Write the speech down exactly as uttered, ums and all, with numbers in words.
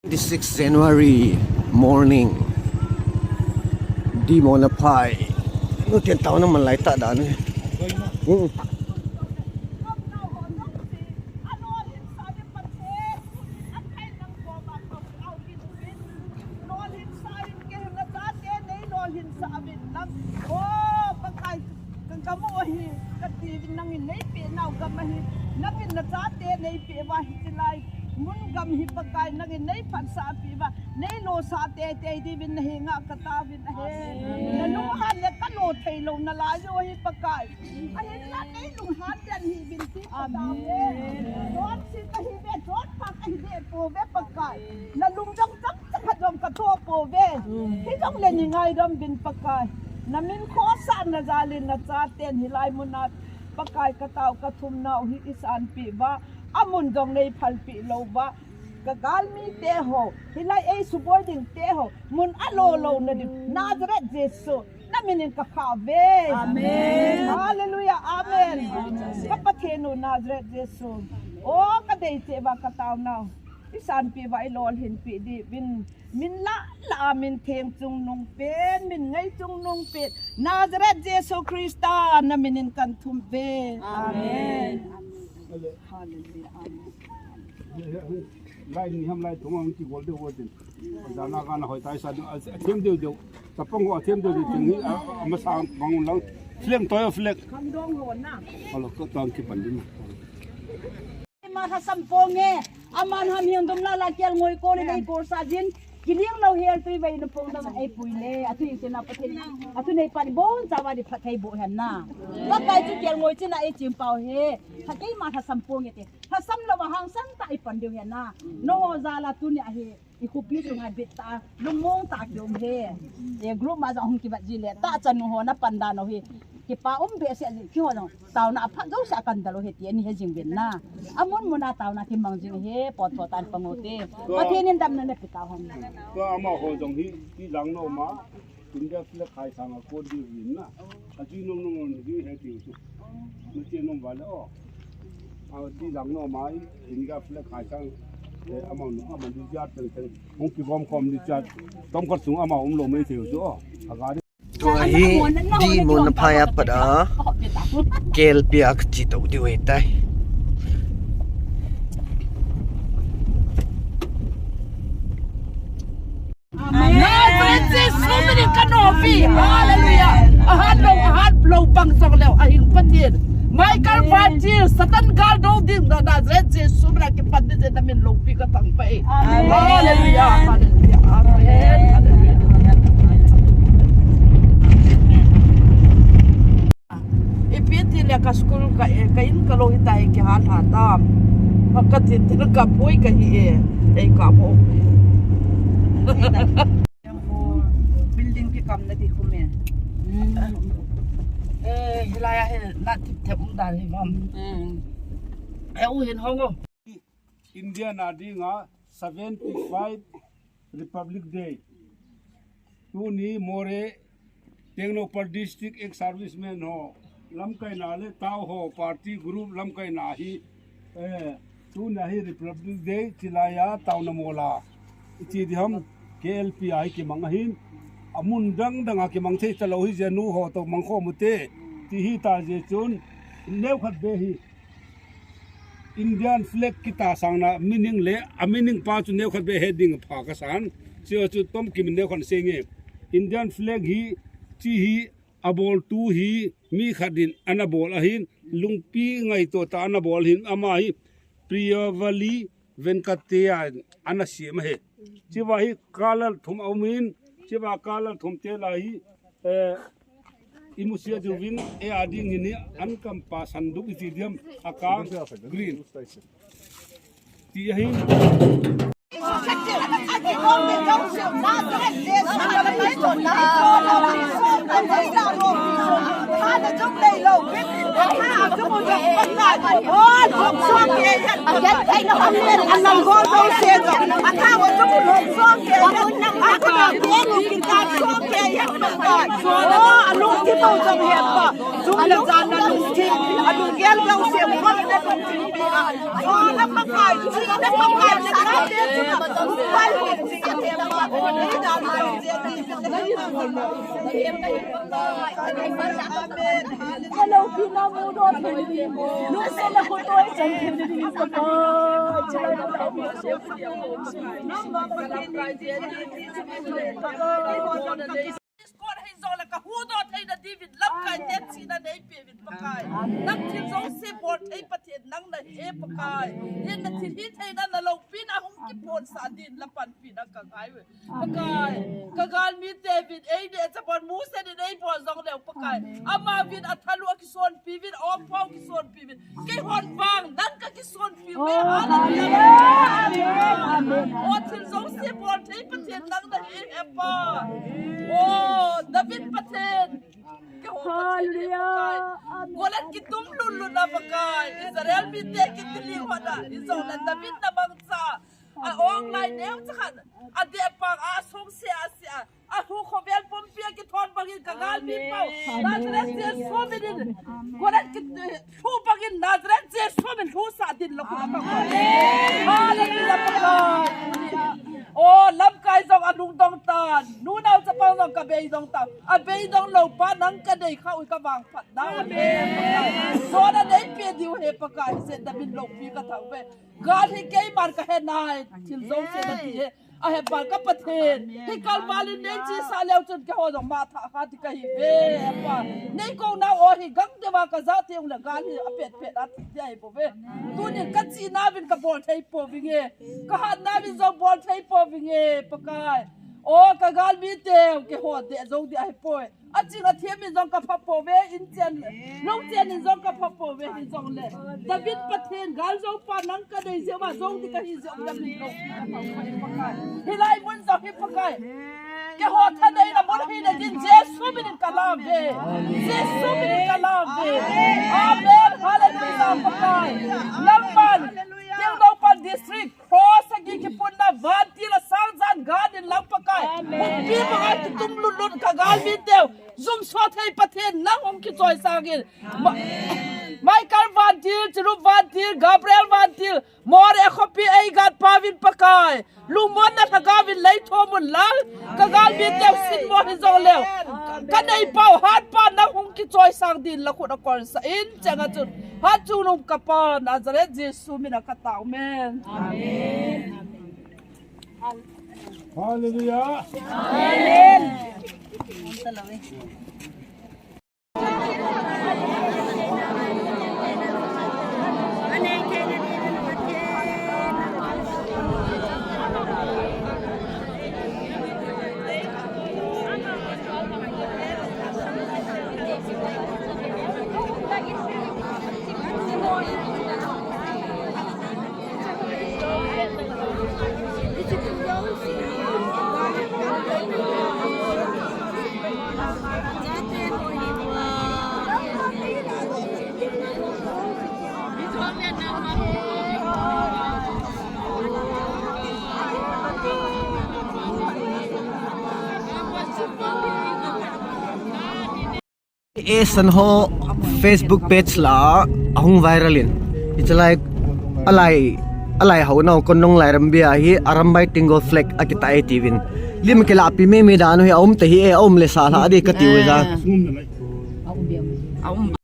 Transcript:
Twenty-six January morning. Di Mona Phai. Nu ten tao na man lai ta dan. Hmm. Ka gam u ahi, kati uvin nangin neipeh nau gam ahi, nangin nachate neipeh uva hiche lai mun gam hi Pakai nangin neiphatsah peh uva, neilosah teitei diuvin nahenga kataovin ahi. Nalunghan le kalo theilou nalai u ahi Pakai. Ahinla neilunghan den hih uvin ti kataove. Chonse kahiuve, chonpha kahi deh pouve Pakai. Nalung jong chomcha khat jong katoh pouve. Hijongle neingaidam uvin Pakai. Namin khohsahna jal in nachaten hilai muna Pakai katao kathum nau hi eisanpeh uva, amun jong neiphalpeh lou uva, kagalmite ho, hilai eisuboi dingte ho mun alolou na diu Nazareth Jesu naminin kakhah uve. Amen. Hallelujah. Amen. Ka Pathen u Nazareth Jesu, o kadei cheh uva katao nau eisanpeh uva eilolhinpeh diuvin, min lah lah a min theng chungnung pen, min ngai chungnung pen Nazareth Jesu Christa naminin kathum uve. Amen. Hallelujah. Amen. Lai ni ham lai thum ang kigol deu vo tin. Jana kana hoi tai sa deu, athem deu deu. Chapang ho athem deu deu tin hi, a, a, amasa bang lang. Flag toi flag. Kham dong ho na. Alo ko tang kipan din. Ma lhasam ponge. Aman ham hiang dum la la kial ngoi ko le dei ko sa jin. Kiling lou hel tui vai na pong dang ei pui le. Atu in sena Pathen. Atu nei pan bon cha va di phat thei bo hen na. Pakai chu kial ngoi china ei chim pau he. Kha keima lhasam ponge te. Lhasam lou va hangsan ta ei pan diu hen na. Nangho jal a tuni ahi. I khopi chunga bit ta, lungmong ta kium he. E group ma jong hung kibat ji le, tahchan u ho na pan dan u hi. Kipa um behseh ji, keiho jong taona aphat jouse a kan dal u hi ti ani he jing uvin na. Amun mun a taona kimang jing he, pot pot tan pang u te. Pathen in damna nape tau hen. Tua amaho jong hi, ti jang nom a, India flag khai sang a kon diu hin na. Ajui nom nom nom diu he tiu chu. Mache nom vale o. A, ti jang nom a, India flag khai sang, eh, amau nom, amau di jat teng teng. Hung kibom khom di jat. Tom khat sung amau umlou mai tiu chu o. Agari. Tua hi Di Mona Phai a pat a K L P a kachi tou diu ahitai. Amen. Nazareth Jesu min in ka nom uve. Hallelujah. Ahat lou, ahat lou bang jong leu, ahing Pathen. Michael Vangel, Satan gal dou ding na Nazareth Jesu min a kipan ding na min loupi ka tang pai. Amen. Hallelujah. Hallelujah. Amen. Hallelujah. Ipi ti le ka school ka, eh, ka in ka lou hitai kihal ha tam. Ka tin tin ka poi ka hi e. Ei ka mo. Building ki kam na di kume. Eh, hilai a hi na tip tep um dan hi vam. Eh, u hin hong o. India na dinga seventy-five Republic Day. Tuni Moreh, Tengnoupal District ex-servicemen ho lamkaina le tao ho party group lamkaina hi, eh, tuna hi Republic Day chilai a taona mola. Ichi diham K L P a hi kimang ahin. Amun dang dang a kimang thei talou hi jeh a nu ho toh mang khom u te. Ti hi ta jeh chun neokhat be hi Indian flag kitah sangna meaning le, a meaning pa chu neokhat be he ding pha kasan. Chua chu tom kim neokhat sei nge. Indian flag hi, chi hi, aboltu hi, mi khat in ana bol ahin, lungpi ngaito tah a ana bol ahin, ama hi, Priyavali Venkateya in ana siam ahi. Chiva hi colour thum a um in, chiva colour thum te la hi, eh, imusia diuvin, eh, a ding hin hi an kam pa san duk iti diam, a kam green. Ti ahi. Scott hei jong le ka huhdoh theina diuvin lamkai ten chihna neipeuvin Pakai. Nang thil jouse bolthei Pathen nang nahi e Pakai. Hinna thil hitheina na loupina hung kiphonsah din la panpina ka ngai uve. Pakai, ka galmite uvin ei neh chapang musen in eibol jong leu Pakai. Ama uvin athalu akisonpi uvin, aompha akisonpi uvin. Keihon vang nang kakisonpi uve. Hallelujah. O thil jouse bolthei Pathen nang nahi e Pa. O David Pathen. Keiho Pathen e Pakai. Goliath kitung lulun a Pakai. Israel mite kiti lihon a. Hijong le David na mangcha. A-ong lai neocha khat. Adeh pang a songse a sia. Ahu khovel pumpi a kithon bangin ka galmi pau. Nazareth Jesu minin. Goliath kit, lhu bangin Nazareth Jesu min lhusah din la khu a Pakai. Hallelujah Pakai. O lamkai jong alungdong tan. Nunao chapang jong ka beidong tan. Abeidong lou pa nang ka dei kha ui ka vangphat nau. Jona neipe diu he Pakai. Hijeh in na min loupi ka thangve. Gal hi keiman ka he nai. Thil jouse nati he. Ahe pa ka Pathen, hi kalval in nei chesa leu chun keiho jong matha kha ti kahiuve, he Pa. Nei kou nau o hi gang deuva ka jat thei ung le gal hi apet pet a thi thei ahi bouve. Tunin ka chihna uvin ka bolthei pouvinge. Ka hatna uvin jong bolthei pouvinge, Pakai. O ka galmi teu, keiho deh jou ding ahipoi. Aching athem in jong ka pha pouve, in chen, lou chen in jong ka pha pouve, hijong le. David Pathen, gal jou pa nang ka dei jeh uva, jou ding kahi jeh uva, min lou. Hilai mun jong hi Pakai. Keiho thaneina mun hina din Jesu minin ka lam uve. Jesu minin ka lam uve. Amen. Hallelujah, Pakai. Lampan, Tengnoupal District. Cross agi kipunna vantil a sang jan ganin lang Pakai. Amen. Bukpi banga kitung lutlut ka galmi teu. Jumso thei Pathen nang hung kichoisang in. Ma-, Michael vantil, Chirup vantil, Gabriel vantil, Moreh khopi eigat pauvin Pakai. Lungmonna lhagao vin lei thom un lang. Ka galmi teu sinmo hijong leu. Ka neipau hatpa nang hung kichoisang din la khut a konsah in cheng a chun. Hatchungnung ka Pa Nazareth Jesu mina ka tao men. Amen. Hallelujah. Amen. Esan ho Facebook page la ahung viral in. Hiche lai, alai, alai ho nau kon nong lai ram bia hi Arambai Tenggol flag akita e tiuvin. Lim kila pi me me dan hi aum te hi e aum le sa la de ka tiu ja.